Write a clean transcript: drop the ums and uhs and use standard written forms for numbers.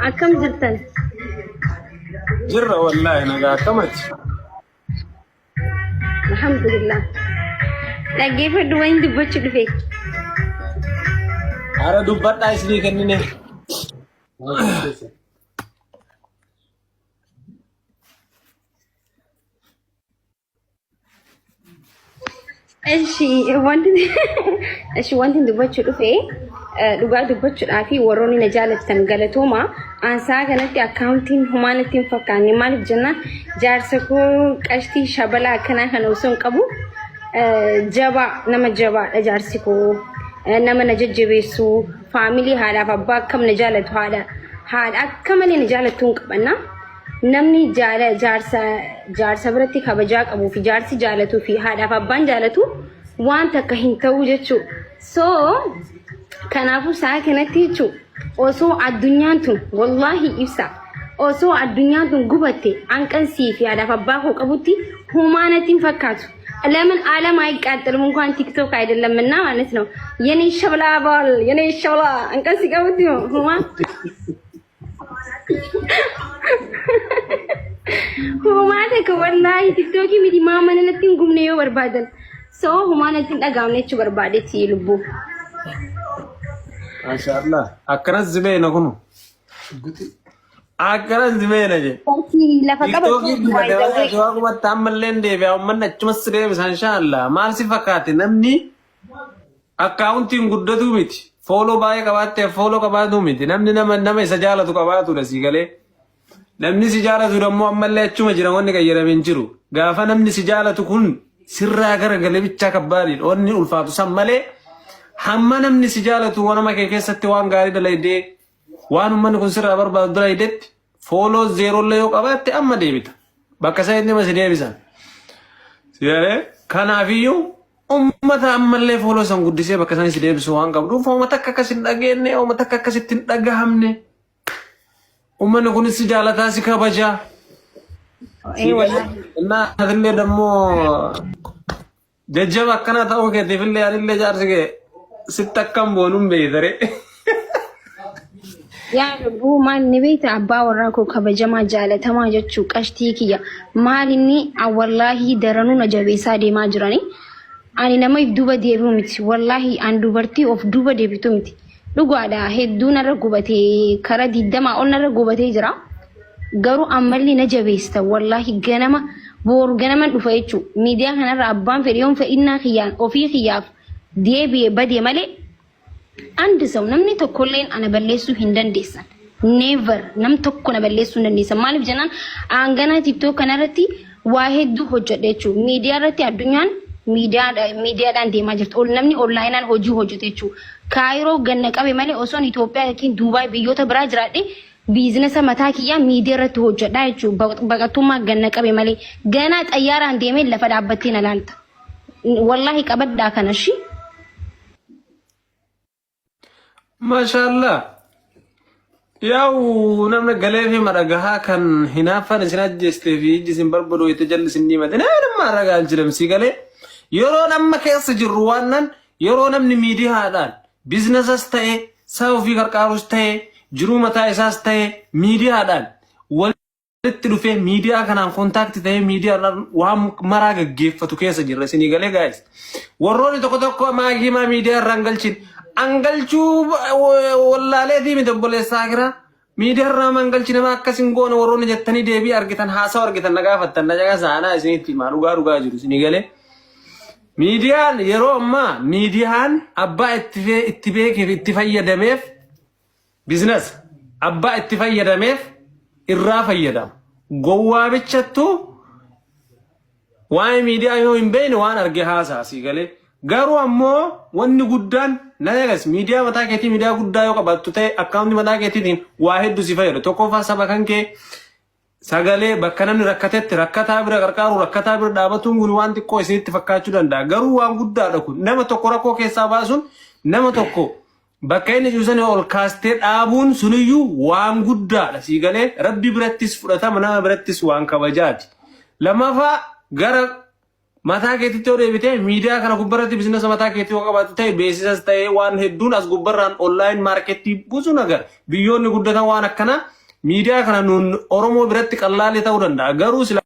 Akkam jirtan? Jirra wallaahi nagaa akkamati. Alhamdulillah. Dhaggeeffadhu wayin dubbachuu dhufe. Ara dubbadhaa isinii kennine. Eshi wanti eshi wanti dubbachuu dhufe dhugaa dubbachuudhaa fi warroonni na jaallattan galatooma. Ansaa kanatti akkaawuntiin homaa natti hin fakkaanne maaliif jennaan jaarsa koo qashtii shabalaa akkanaa kana osoo hin qabu jabaa nama jabaadha jaarsi koo nama na jajjabeessu faamilii haadhaaf abbaa akkam na jaallatu haadha haadha akka malee na jaallattu hin qabanna. Namni jaala jaarsa jaarsa biratti kabajaa qabuu fi jaarsi jaalatuu fi haadhaaf abbaan jaalatu waan takka hin ta'uu jechuu. So kanaafuu sa'a kanatti jechuu osoo addunyaan tun wallaahi ibsa osoo addunyaan tun gubatte hanqansii fi haadhaaf abbaa koo qabutti humaa natti hin fakkaatu. ለምን ዓለም አይቃጠልም? እንኳን ቲክቶክ አይደለምና ማለት ነው። የኔ ሸብላ ባል የኔ ሸብላ እንቀን ሲቀቡት ሁማ Homaa takka wallaahi tiktookii miti maa mana natti hin gubne yoo barbaadan. So homaa natti hin dhagaamne jechuu barbaadetti lubbuu. Maashaallah. Akkanas zibeena kunu. Akkanas zibeena je. Bartii lafa Tiktookii qabatu dubate by the way. waan waaqumatti ammallee hin deebi'a. Uummanni achumas si deebisa inshaallah. Maal si fakkaate namni Akkaawuntiin guddatuu miti. Fooloo baay'ee qabaattee fooloo qabaatuu miti. Namni nama nama isa jaalatu qabaatudha sii galee. Namni si jaalatu dammoo ammallee achuma jira wanni qayyarame hin jiru. Gaafa namni si jaalatu kun sirraa gara galee bichaa kabbaadidha. Wanni ulfaatu san malee hamma namni si jaalatu wanama kee keessatti waan gaarii dalaydee waan uummanni kun sirraa barbaadu dalaydetti Fooloo zeeroollee yoo qabaatte amma deebita. Bakka sanitti nama si deebisan. Si galee kanaafiyyuu ummata ammallee fooloo san guddisee bakka sanii si deebisu waan qabduuf uummata akka akkas hin dhageenye uummata akka akkasitti hin dhagahamne. Uummanni kunis si jaalataa si kabajaa. Si Ee galee wallaahi. innaa atillee dammoo Jajjaba akkanaa ta'uu keetiif illee anillee jaarsi kee sitti akkan boonuun beeytare. Yaa lubbuu maal ni beekta abbaa warraa koo kabajamaa jaalatamaa jechuu qashtii kiyya maal inni wallaahi daranuu na jabeessaa deemaa jirani. Ani nama if duuba deebi'u miti wallaahi an dubartii of duuba deebitu miti. Dhugaadha hedduu narra gubatee karaa digdamaa ol narra gubatee jira. Garuu ammallee na jabeessita wallaahi ganama booru ganaman dhufa jechuudha. Miidiyaa kanarra abbaan fedhe yoon fedhinnaa kiyyaan ofii kiyyaaf deebi'e bade malee አንድ ሰው namni tokkolleen ana balleessuu hin dandeessan. Never nam tokko na balleessuu hin dandeessan. Maaliif jennaan aanganaa TikTok kanarratti waa hedduu hojjedha jechuudha. Miidiyaa irratti addunyaan miidiyaadhaan deemaa jirti. Ol namni onlaayinaan hojii hojjeta jechuudha. Kaayiroo ganna qabe malee osoon Itoophiyaa yookiin Duubaay biyyoota biraa jiraadhe biizinasa mataa kiyyaa miidiyaa irratti hojjedha jechuudha. Baqattummaa ganna qabe malee ganaa xayyaaraan deemee lafa dhaabbattee na laalta. Wallaahi qabadhaa kana shi. Maashaallah. Yaa'u namni galee fi madhagahaa kan hinaaffaan isin ajjeestee fi ijji isin barbadooyte jalli isin diimate nama ragaa jiramsii galee yeroo amma keessa jirru waan nan yeroo namni miidiyaadhaan biizinasas ta'e saba ofii qarqaarus ta'e jiruu mataa isaas ta'e miidiyaadhaan walitti dhufee miidiyaa kanaan kontaakti ta'ee miidiyaadhaan waan maraa gaggeeffatu keessa jirra isinii galee gaayis. Warroonni tokko tokko maagii maa miidiyaa irraa hin galchin. An galchuu wallaaleetii miti obboleessa akiraa. Miidiyaa irraa maan galchine maa akkas hin goone warroonni jettanii deebii argitan haasawa argitan na gaafattan na caqasa anaa isinitti himaa dhugaa dhugaa jiru isinii galee. Miidiyaan yeroo ammaa miidiyaan abbaa itti beekeef itti fayyadameef Business abbaa itti fayyadameef irraa fayyadama. Gowwaa bichattu waa'ee miidiyaa yoo hin beekne waan arge haasaa sii galee. Garuu ammoo wanni guddaan na eegas miidiyaa mataa keetii miidiyaa guddaa yoo qabaattu ta'e akkaawuntii mataa keetiitiin waa hedduu si fayyada. Tokkoffaa saba kan kee Sagalee bakka namni rakkatetti rakkataa bira qarqaaru rakkataa bira dhaabatuun kun waan xiqqoo isinitti fakkaachuu danda'a. Garuu waan guddaadha kun. Nama tokko rakkoo keessaa baasuun nama tokko bakka inni jiru sanii ol kaastee dhaabuun suniyyuu waan guddaadha. Sii galee rabbi birattis fudhatama nama birattis waan kabajaati. Lammaffaa gara Mataa keetitti yoo deebite miidiyaa kana gubbarratti bizinasa mataa keetii yoo qabaatte ta'e beeksisas ta'e waan hedduun as gubbarraan online marketii buusuun agar biyyoonni guddatan waan akkanaa miidiyaa kana nuun Oromoo biratti qallaalee ta'uu danda'a. Garuu sila